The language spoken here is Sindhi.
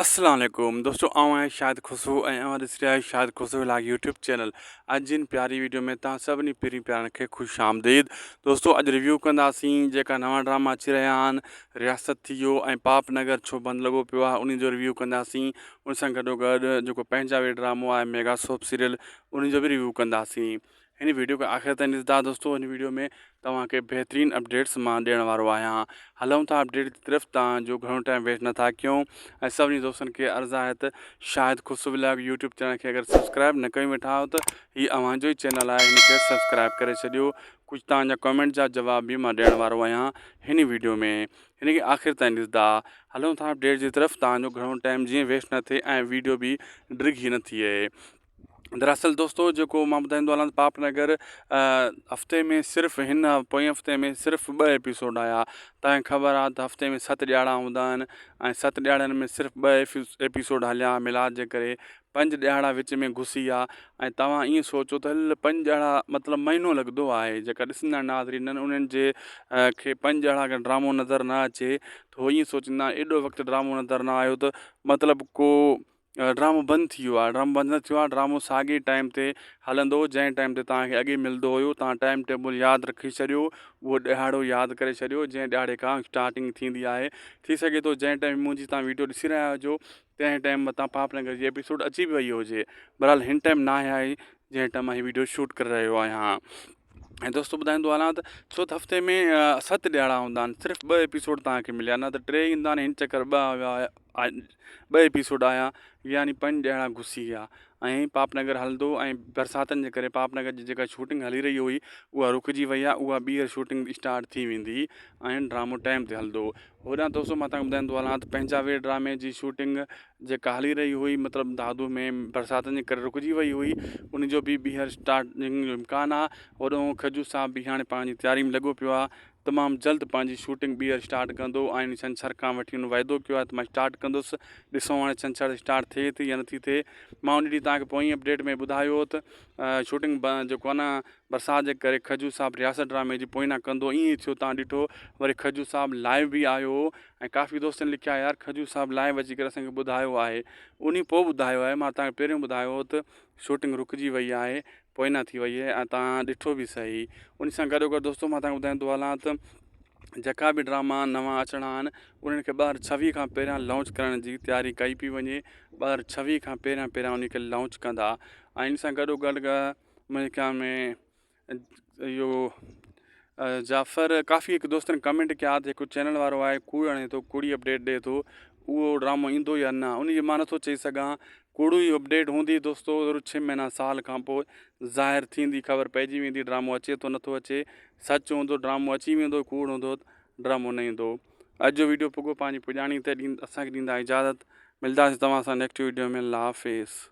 السلام عليڪم دوستو آئون آهيان شاهد خسرو ۽ اوهان ڏسي رهيا آهيو Shahid Khusro vlog YouTube channel اڄ جي هن پياري ويڊيو ۾ توهان سڀني پرين پيارن کي خوش آمديد دوستو اڄ ريويو ڪنداسين جيڪا نوان ڊراما اچي رهيا آهن رياست ٿي ويو ۽ پاپ نگر ڇو بند لڳو پيو آهي ان جو ريويو ڪنداسين ان سان گڏو گڏ جيڪو پنهنجا وي ڊرامو آهي ميگا سوپ سيريل ان جو به ريويو ڪنداسين هن ويڊيو کي آخر تائين ڏسندا دوستو هن ويڊيو ۾ توهان کي بهترين اپڊيٽس مان ڏيڻ وارو آهيان هلون ٿا اپڊيٽ جي طرف تان جو گهڻو ٽائيم ويسٽ نٿا ڪيون ۽ سڀني دوستن کي عرض آهي ته شاهد خسرو ولاگ يوٽيوب چينل کي اگر سبسڪرائب نه ڪيون ويٺا آهيو ته هي اوهان جو ئي چينل آهي هن کي سبسڪرائب ڪري ڇڏيو ڪجهه توهان جا ڪمينٽ جا جواب به مان ڏيڻ وارو آهيان هن ويڊيو ۾ هن کي آخر تائين ڏسندا هلون ٿا اپڊيٽ جي طرف تان جو گهڻو ٽائيم جيئن ويسٽ نه ٿئي ۽ ويڊيو به ڊگهي نه ٿئي دراصل دوستو جيڪو مان ٻڌائيندو هلان ته پاپ نگر هفتي ۾ صرف هن پوئين هفتي ۾ صرف ٻه ايپيسوڊ آيا تنهن خبر آ ته هفتي ۾ ست ڏيهاڙا هوندا آهن ۽ ست ڏيهاڙن ۾ صرف ٻه ايپيسوڊ هليا ميلاد جي ڪري پنج ڏيهاڙا وچ ۾ گهسي ويا ۽ توهان ائين سوچو ته هل پنج ڏيهاڙا مطلب مهينو لڳندو آهي جيڪا ڏسندا ناظرين آهن انهن جي کي پنج ڏيهاڙا اگر ڊرامو نظر نه اچي ته هو ائين سوچيندا ايڏو وقت ڊرامو نظر نه آيو ته مطلب ڪو ڊرامو بند ٿي ويو آهي ڊرامو بند نه ٿيو آهي ڊرامو ساڳي ٽائيم تي هلندو جنهن ٽائيم تي توهان کي اڳي ملندو هيو توهان ٽائيم ٽيبل ياد رکي ڇڏيو اهو ڏهاڙو ياد ڪري ڇڏيو جنهن ڏهاڙي کان اسٽارٽنگ ٿيندي آهي ٿي سگهي ٿو جنهن ٽائيم منهنجي توهان ويڊيو ڏسي رهيا هجو تنهن ٽائيم متان پاپ نگر جي ايپيسوڊ اچي به وئي هجي بهرحال هن ٽائيم ناهي آئي جنهن ٽائيم مان هي ويڊيو شوٽ ڪري رهيو آهيان ۽ دوستو ٻڌائيندو هلان ته ڇو ته هفتي ۾ ست ڏهاڙا هوندا آهن صرف ٻه ايپيسوڊ توهان کي مليا نه ته ٽي ايندا آهن هن چڪر ٻه ٻه ايپيسوڊ آيا يعني پنج ڏهاڙا گسي ويا ۽ پاپ نگر هلندو ۽ برساتن جي ڪري پاپ نگر جي جيڪا شوٽنگ هلي رهي هئي اها رڪجي وئي آهي اها ٻيهر شوٽنگ اسٽارٽ ٿي ويندي ۽ ڊرامو ٽائيم تي هلندو هوڏانهن دوستو مان تهانکي ٻڌائيندو هلان ته پنهنجا وير ڊرامي جي شوٽنگ جيڪا هلي رهي هئي مطلب دادو ۾ برساتن جي ڪري رڪجي وئي هئي ان جو به ٻيهر اسٽارٽنگ جو امڪان آهي هوڏانهن کجو صاحب به هاڻي پنهنجي تياري ۾ لڳو پيو آهي تمام جلد پنهنجي شوٽنگ ٻيهر اسٽارٽ ڪندو ۽ ان ڇنڇر کان وٺي ان وعدو ڪيو آهي ته مان اسٽارٽ ڪندس ڏسون هاڻي ڇنڇر اسٽارٽ ٿئي ٿي يا نٿي ٿئي مان ان ڏينهن توهان کي پوئين اپڊيٽ ۾ ٻڌايو هو ته شوٽنگ جيڪو آهي نه برسات جي ڪري کجو صاحب رياست ڊرامي جي پوئنا ڪندو ائين ئي ٿيو توهان ڏٺو وري کجو صاحب لائيو به آيو هو ۽ ڪافي دوستن لکيا يار کجو صاحب لائيو اچي ڪري اسان کي ٻڌايو آهي انهي پوء ٻڌايو آهي مان توهان کي پهريون ٻڌايو هو ته شوٽنگ رڪجي وئي آهي پوئنا ٿي وئي آهي ۽ توهان ڏٺو به سهي ان سان گڏو گڏ دوستو مان توهان کي ٻڌائيندو هلان ته جيڪا به ڊراما نوان اچڻا آهن انهن کي 2026 کان پهريان لانچ ڪرڻ جي تياري ڪئي پئي وڃي 2026 کان پهريان پهريان ان کي لانچ ڪندا ۽ ان سان گڏو گڏ منهنجي خيال ۾ اهو جعفر ڪافي هڪ دوستن ڪمينٽ ڪيا ته هڪ چينل وارو آهي ڪوڙ هڻي ٿو ڪوڙي اپڊيٽ ڏي ٿو اهو ڊرامو ايندو يا نه ان جي مان نٿو چئي سگهان ڪوڙو ئي اپڊيٽ هوندي دوستو ضرور ڇهه مهينا سال کان پوء ظاهر ٿيندي خبر پئجي ويندي ڊرامو اچي ٿو نٿو اچي سچ هوندو ڊرامو اچي ويندو ڪوڙ هوندو ڊرامو نه ايندو اڄ جو ويڊيو پڳو پنهنجي پڄاڻي تي اسان کي ڏيندا اجازت ملداسين توهان سان نيڪسٽ ويڊيو ۾ الله حافظ.